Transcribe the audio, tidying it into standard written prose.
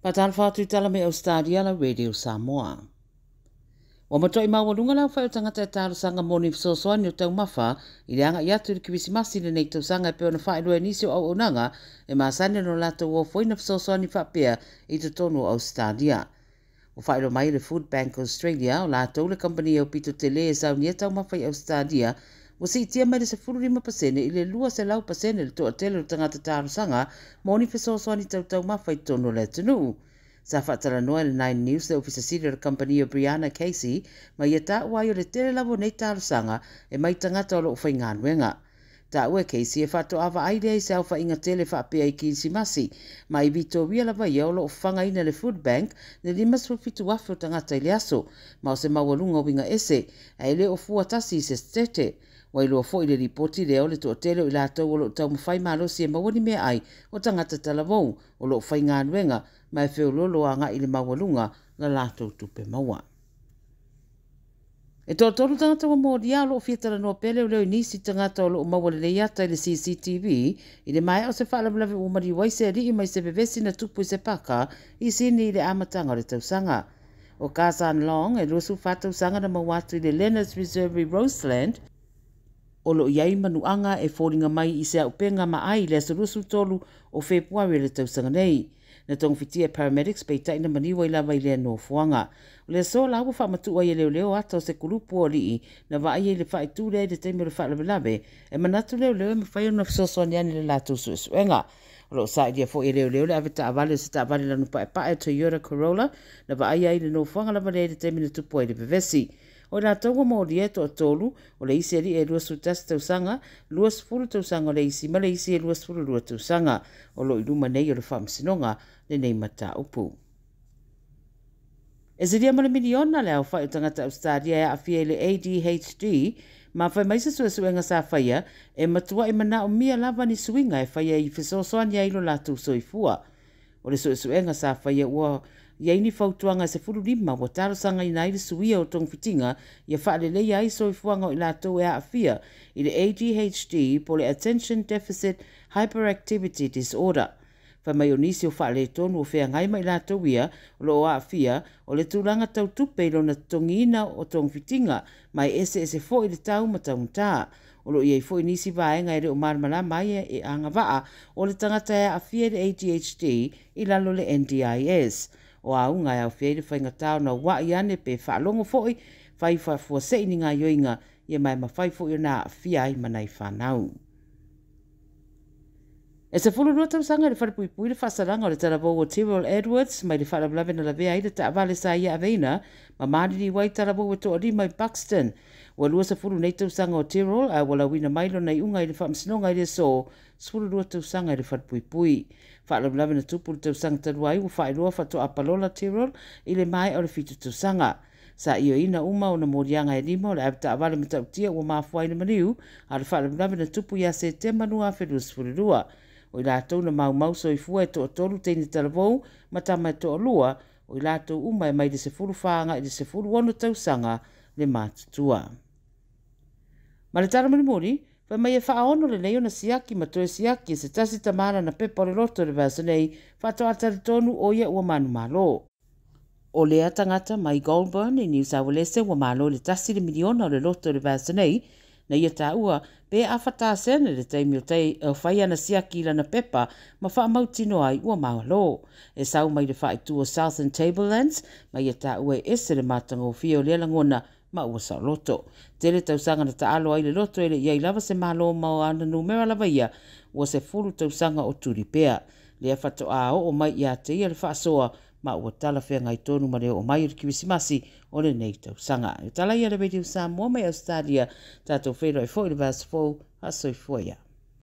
Faatalofa atu i tala mai Ausetalia lau Radio Samoa. Ua matuai maualuga le aofai o tagata e talosaga mo ni fesoasoani o taumafa i le agai atu i le Kerisimasi i lenei tausaga e pei ona faailoa e nisi o auaunaga e masani ona latou ofoina fesoasoani faapea i totonu o Ausetalia. Ua faailoa mai e le Food Bank Australia o latou le kamupani aupito tele e saunia taumafa i Ausetalia ua siitia mai le 15% i le 200% le toatele o tagata talosaga mo ni fesoasoani tau taumafa i totonu o le atunuu. Sa faatalanoa e le Nine News le Ofisa Sili o le Kamupani o Brianna Casey ma ia taua ai o le tele lava o nei talosaga e mai tagata o lo o faigaluega. Taua e Casey e faatoa vaai lea i se aofaiga tele faapea i Kirisimasi, ma i Vitoria lava ia o lo o fafagaina le Food Bank le 57,000 o tagata i le aso, ma o se maualuga uiga ese, ae le o fua tasi i se setete. Ua iloa foi i le lipoti lea o le toatele o i latou o lo o taumafai malosi e maua ni meaai o tagata talavou o lo o faigaluega ma e feoloolo agai i le maualuga la latou tupe maua. E toatolu tagata ua molia o lo o fia talanoa pea leoleo i nisi tagata o lo o maua lelei ata i le CCTV i le maea o se faalavelave ua maliu ai se alii mai se vevesi na tupu i se paka i Sini i le amataga o le tausaga. O Kazan Long e 24 tausaga na maua atu i le Leonards Reserve i Roseland, o lo o i ai manuaga e foliga mai i se auupega maai i le aso 23 o Fepuari o le tausaga nei. Na togafitia e paramedics peitai na maliu ai lava i lea nofoaga. O le aso la ua faamatuu ai e leoleo ata o se kulupu o alii na vaaia i le faaitu lea i le taimi o le faalavelave e manatu leoleo e mafai ona fesoasoani ane i le latou suesuega. O lo o sailia foi e leoleo le avetaavale o se taavale lanu paepae Toyota Corolla na vaaia ai le nofoaga lava lea i le taimi na tupu ai le vevesi. O i latou ua molia e toatolu, o le isi alii e 21 tausaga, 20 tausaga o le isi ma le isi e 22 tausaga. O lo o i luma nei o le faamasinoga lenei mataupu. E silia ma le miliona le aofai o tagata Ausetalia e aafia i le ADHD, ma fai mai se suesuega sa faia e matuai manaomia lava ni suiga e faia i fesoasoani ai i lo latou soifua. O le suesuega sa faia ua i ai ni fautuaga e 15 ua talosagaina ai le suia o togafitiga ia faaleleia ai soifuaga o i latou e aafia i le ADHD po o le Attention Deficit Hyperactivity Disorder. Fai mai o nisi o faaletonu o feagai ma i latou ia o lo o aafia o le tulaga tau tupe i lona totogiina o togafitiga ma e eseese foi le tau ma taugata. O lo o i ai foi nisi vaega e le o malamalama ai e agavaa o le tagata e aafia i le ADHD i lalo le NDIS. O auga e aofia ai le faigata ona ua'i ane pe faalogo foi, fai faafuasei ni gaoioiga ia ma e mafai foi ona aafia ai ma nai fanau. E 12 tausaga i le falepuipui le faasalaga o le talavou o Tyrell Edwards mai le faalavelave na lavea ai le taavale sa ia aveina ma maliliu ai talavou e toalima i Buxton. Ua 20 nei tausaga o Tyrell ae ua lauina mai lona iuga i le faamasinoga i le aso 12 tausaga i le falepuipui. Faalavelave na tupu le tausaga talu ai ua faailoa faatoa palola Tyrell i le maea o le 7 tausaga. Sa ioeina uma ona moliaga e lima o le avetaavale matautia ua mafua ai le maliu a le faalavelave na tupu ia Setema 2022. O i latou na maumau soifua e toatolu teine talavou ma tama e toalua, o i latou uma e mai le 14 agai i le 16 tausaga le matutua. Ma le tala mulimuli, fai mai e faaono lelei ona siaki ma toe siaki e se tasi tama lana pepa o le loto i le vaiaso nei, faatoa talitonu o ia ua manumalo. O lea tagata mai Goulburn i Niu Saualese ua malo i le 1 le miliona o le loto i le vaiaso nei, na ia taua pe afa tasene le taimi o tai o fai ana siaki i lana pepa ma faamautinoa ai ua malo. E sau mai le faaitu o Southern Tablelands ma ia taua e ese le matagofie o lea lagona ma ua saoloto. Tele tausaga na taalo ai le loto e le i ai lava se malo ma o ana numera lava ia ua 10 tausaga o tuli pea. Lea faatoa oo mai ia te ia le faasoa ma ua talafeagai tonu ma le oo mai o le Kerisimasi o lenei tausaga. E tala ia le Radio Samoa mai Australia, tatou feiloai foi i le vaiaso fou. Faasoifua ia.